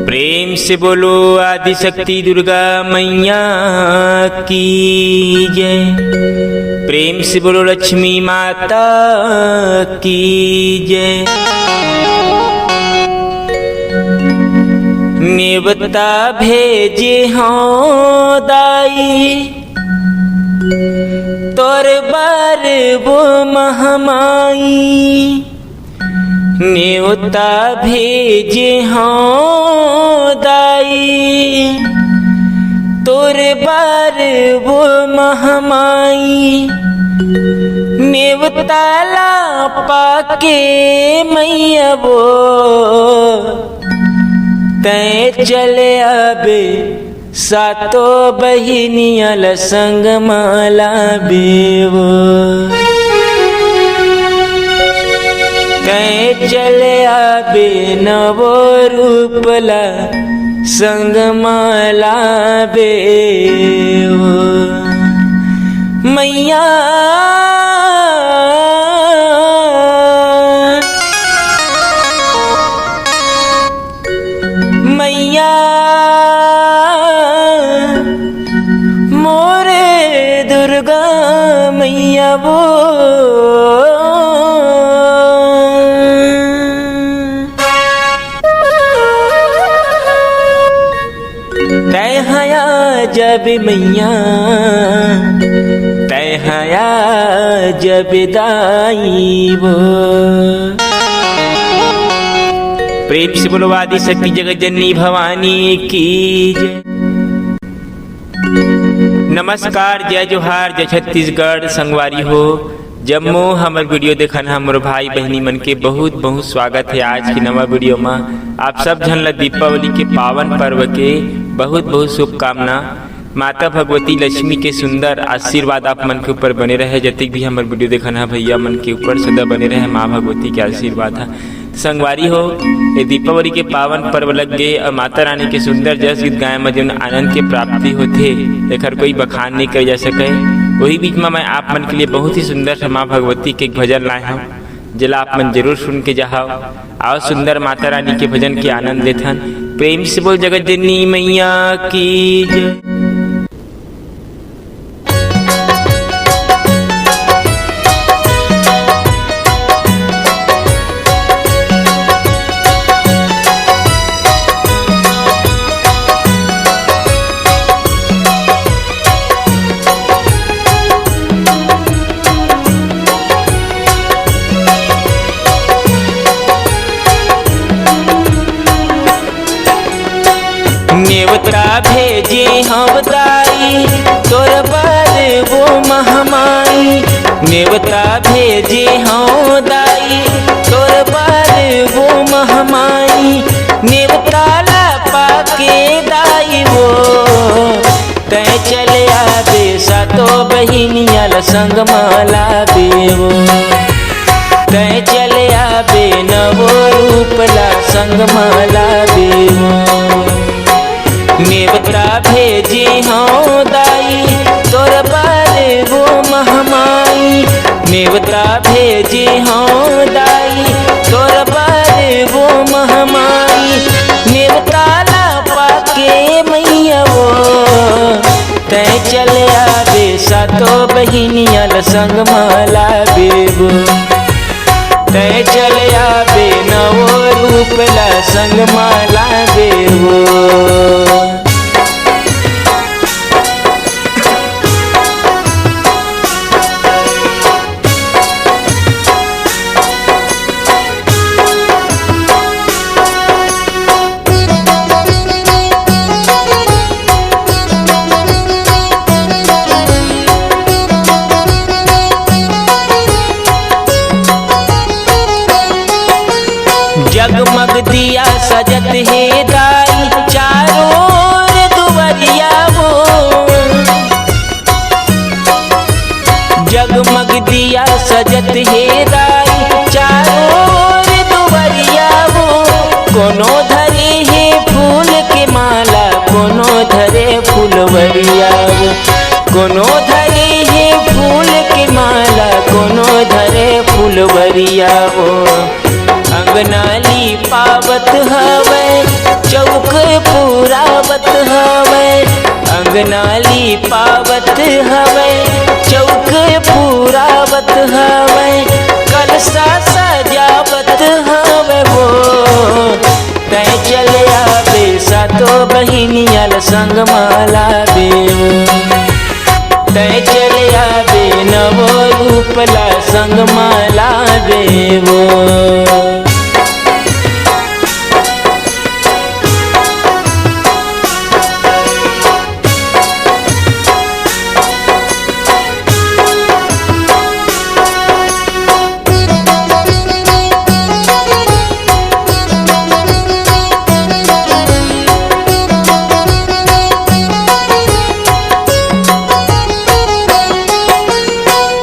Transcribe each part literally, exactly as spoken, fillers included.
प्रेम से बोलो आदिशक्ति दुर्गा मैया की जय। प्रेम से बोलो लक्ष्मी माता की जय। नेवता भेजे हौं दाई, तोर बर वो महमाई। नेवता भेजे हौं दाई, तोर बर वो महमाई। नेवता ला पाके मैया वो, तैं चले आबे सातो बहिनिया ल संग म लाबे वो। तैं चले आबे नवो रूप ल संग म लाबे वो। मैया, मैया, मोरे दुर्गा मैया वो। तैं हया जब मैया, तैं हया जब दाई वो। प्रेम से बोलो आदि शक्ति जगत जननी भवानी की जय। नमस्कार, जय जोहार, जय छत्तीसगढ़। संगवारी हो, जम्मो हमर video देखन ह मोर भाई बहिनी मन के बहुत बहुत स्वागत हे आज के नवा video म। आप सब झन ल दीपावली के पावन पर्व के बहुत बहुत शुभकामना। माता भगवती लक्ष्मी के सुंदर आशीर्वाद आप मन के ऊपर बने रहे, जतिक भी हमर video देखन ह भैया मन के ऊपर सदा बने रहे माँ भगवती के आशीर्वाद ह। संगवारी हो, ये दीपावली के पावन पर्व लग गे अउ माता रानी के सुंदर जस गीत गाए म जेन आनंद के प्राप्ति होथे, एकर कोई बखान नहीं करे जा सके। वही बीच म मैं आप मन के लिए बहुत ही सुंदर सा माँ भगवती के एक भजन लाए हौं, जेला आप मन जरूर सुन के जाहव। आओ सुंदर माता रानी के भजन के आनंद लेथन। प्रेम से बोल जगत जननी मैया की जय। नेवता भेजे हौं दाई, तोर बर वो महमाई। नेवता भेजे हौं दाई, तोर बर वो महमाई। नेवता ला पाके दाई वो, तैं चले आबे सातो बहिनिया ल संग म लाबे वो। तैं चले आबे नवो रूप ला संग म लाबे वो। नेवता भेजे हौं दाई, तोर बर वो महमाई। नेवता भेजे हौं दाई, तोर बर वो महमाई। नेवता ला पाके मैया वो, तैं चले आबे सातो बहिनिया ल संग म लाबे वो। तैं चले आबे नवो रूप ला संग म लाबे वो। जगमग दिया सजत हे दाई, चारों ओर दुवरिया वो। जगमग दिया सजत हे दाई, चारों ओर दुवरिया वो। कोनो धरे हे फूल के माला, कोनो धरे फुलवरिया वो। कोनो धरे हे फूल के माला, कोनो धरे फुलवरिया वो। अंगना लिपावत हवय, चौक हवय, अंगना लिपावत हवय, चौक पुरावत हवय, कलसा सजावत हवय वो। तैं चले आबे सातो बहिनिया ल संग मा लाबे वो। तैं चले आबे नवो रूप ला संग मा लाबे वो।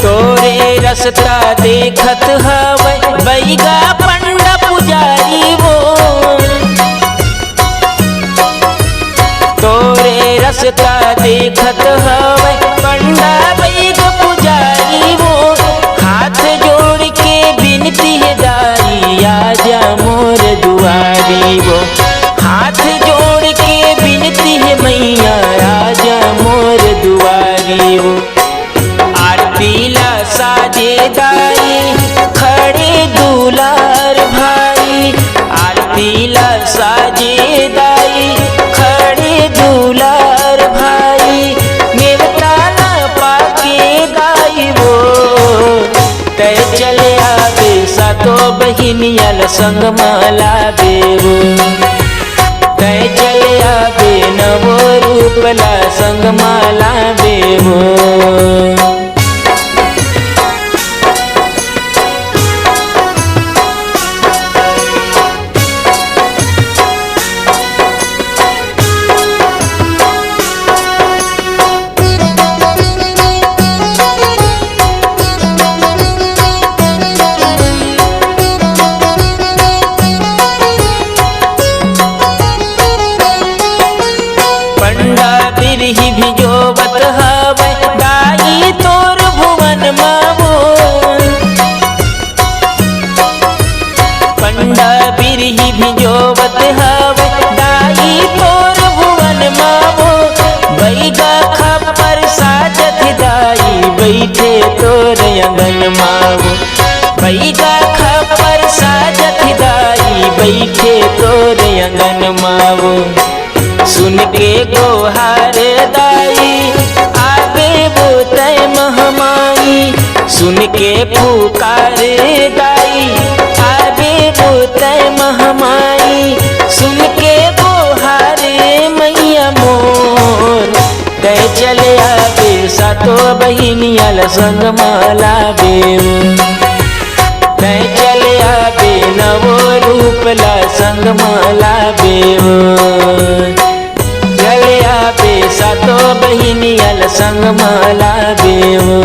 तोरे रस्ता देखत हवय बइगा पंडा पुजारी वो। तोरे रस्ता देखत हवय पंडा बइगा पुजारी वो। हाथ जोड़ के बिनती हे दाई, आजा मोर दुआरी वो। हाथ जोड़ के बिनती हे मैया, आजा मोर दुआरी वो। आरती ला साजे दाई, खड़े दुलार भाई। आरती ला साजे दाई, खड़े दुलार भाई। नेवता ला पाके दाई वो। तैं चले आबे सातो बहिनिया ल संग मा लाबे वो। तैं चले आबे नवो रूप ला संग मा लाबे वो। पंडा बिरही भिजोवत हवय दाई तोर भुवन मा वो। पंडा बिरही भिजोवत हवय दाई तोर भुवन मा वो। बइगा खप्पर साजत दाई बइठे तोर अंगन मा वो। बइगा खप्पर साजत दाई बइठे तोर अंगन मा वो। सुन के गोहार दाई आबे वो तैं महमाई। सुन के पुकार दाई आबे वो तैं महमाई। सुन के गोहार मैया मोर। तैं चले आबे सातो बहिनिया ल संग मा लाबे वो। तैं चले आबे नवो रूप ला संग मा लाबे वो। चले आबे सातो बहिनिया ल संग मा लाबे वो।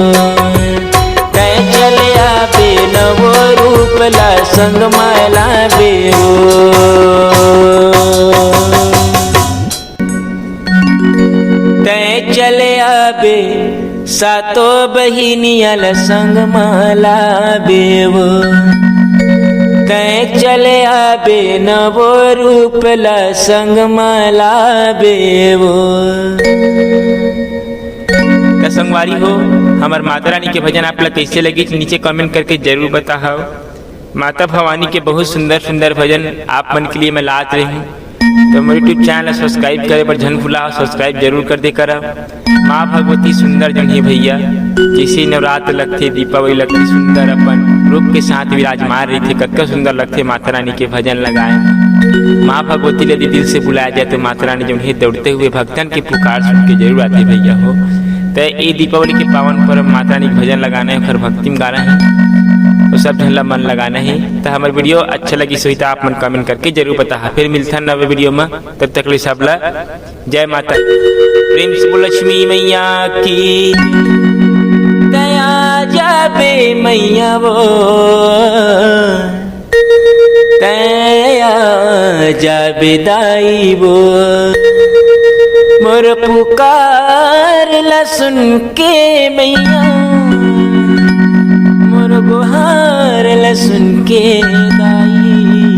तैं चले आबे नवो रूप ला संग मा लाबे वो। तैं चले आबे सातो बहिनिया ल संग मा लाबे वो। तैं चले आबे नवो रूप ल संग मा लाबे वो। त संगवारी हो, हमर माता रानी के भजन आप ला कइसे लगिस, नीचे comment करके जरूर बताहव। माता भवानी के बहुत सुंदर सुंदर भजन आप मन के लिए मैं लात रही हूँ। तो मोर YouTube channel ला subscribe करे बर झन भुला, subscribe जरूर कर दे करा। माँ भगवती सुंदर जन हे भैया, जैसे नवरात्र लगथे, दीपावली लगथे, सुंदर अपन रूप के साथ विराजमान रहिथे। कतका सुंदर लगथे माता रानी के भजन लगाए। माँ भगवती ला यदि दिल से बुलाया जाए तो माता रानी जौन हे दौड़ते हुए भक्तन के पुकार सुन के जरूर आथे भैया हो। त ए दीपावली के पावन पर्व माता रानी के भजन लगाना हे, ओखर भक्ति में गाना हे, तो सब झन ला मन लगाना हे। त हमर video अच्छा लगिस होही त आप मन comment करके जरूर बताहा। फिर मिलथन नवे video में, तब तक ले सब ला जय माता। प्रेम से बोल लक्ष्मी मैया की। तैं आ जाबे मैया वो, तैं आ जाबे दाई वो। मोर पुकार ला सुन के मैया, मोर गोहार ला सुन के दाई,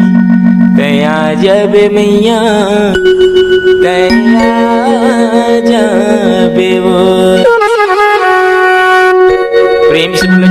तैं आ जाबे मैया, तैं जाबे वो। प्रेम से बोलो,